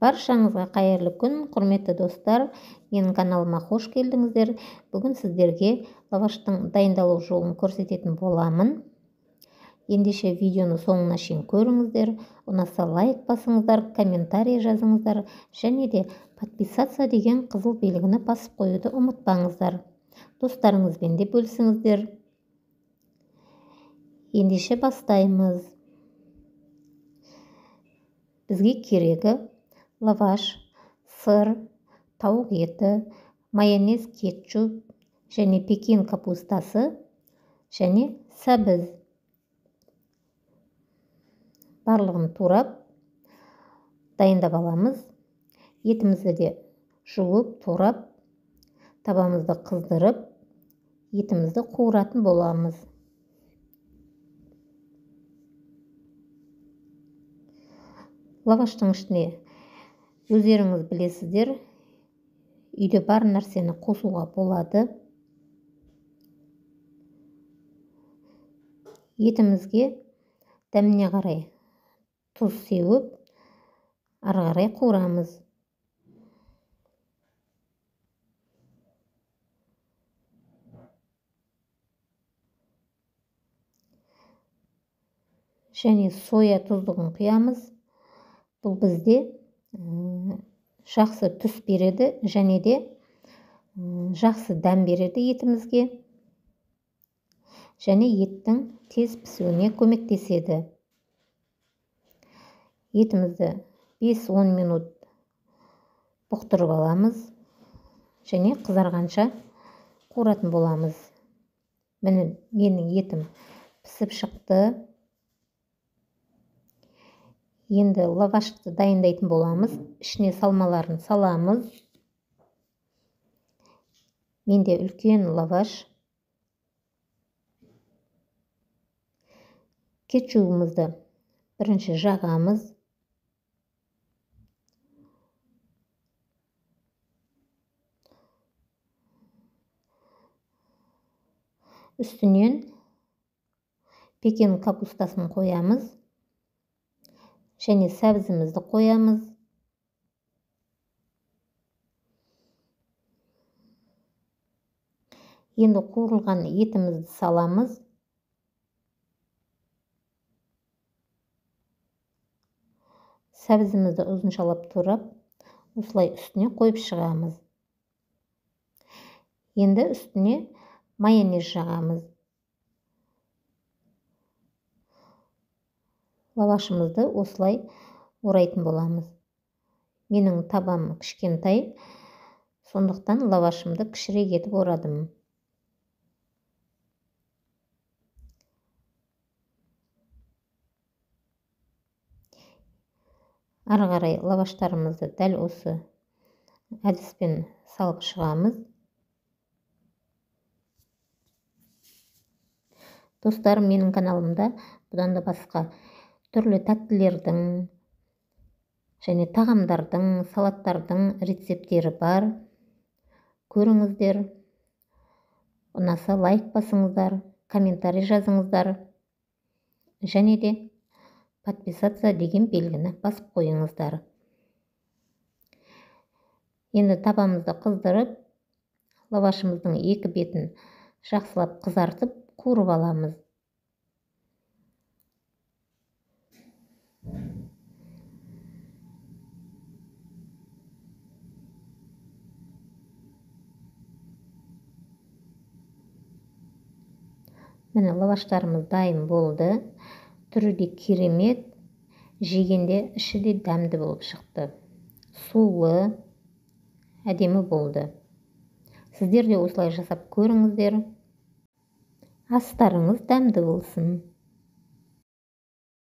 Баршаңызға қайырлы күн, құрметті достар. Менің каналыма қош келдіңіздер. Бүгін сіздерге лаваштың дайындалу жолын көрсететін боламын. Ендеше видеоны соңына шейін көріңіздер. Ұнаса лайк басыңыздар, комментарий жазыңыздар және де подписаться деген қызыл белгіні басып қоюды ұмытпаңыздар. Достарыңызбен де бөлісіңіздер. Ендеше бастаймыз. Бізге керегі лаваш, сыр, тауық еті, майонез, кетчуп және пекин капустасы және сәбіз. Барлығын турап дайындап аламыз. Етімізді де жуып, турап, табамызды қыздырып, етімізді қуыратын боламыз. Лаваштың ішіне өздеріңіз білесіздер, үйде бар нәрсені қосуға болады. Етімізге дәміне қарай тұз сеуіп, ары қарай қуырамыз. Және соя тұздығын құямыз. Бұл бізде жақсы түс береді және де жақсы дәм береді етімізге. Және еттің тез пісуіне көмектеседі. Етімізді 5-10 минут бұқтырып аламыз және қызарғанша қуыратын боламыз. Міне, менің етім пісіп шықты. Енді лавашты дайындайтын боламыз. Ішіне салмаларын саламыз. Менде үлкен лаваш. Кетчубымызды бірінші жағамыз. Үстінен пекин капустасын қоямыз. Және сәбізімізді қоямыз. Енді қуырылған етімізді саламыз. Сәбізімізді ұзыншалап турап, осылай үстіне қойып шығамыз. Енді үстіне майонез жағамыз. Лавашымызды осылай орайтын боламыз. Менің табам кішкентай, сондықтан лавашымды кішірек етіп орадым. Ары қарай лаваштарымызды дәл осы әдіспен салып шығамыз. Достар, менің каналымда бұдан да басқа түрлі тәттілердің және тағамдардың, салаттардың рецепттері бар. Көріңіздер. Ұнаса лайк басыңыздар, комментарий жазыңыздар және де подписаться деген белгіні басып қойыңыздар. Енді табамызды қыздырып, лавашымыздың екі бетін жақсылап қызартып, қуырып аламыз. Міне, лаваштарымыз дайын болды. Түрі де керемет, жегенде іші де дәмді болып шықты. Сулы, әдемі болды. Сіздер де осылай жасап көріңіздер. Астарыңыз дәмді болсын.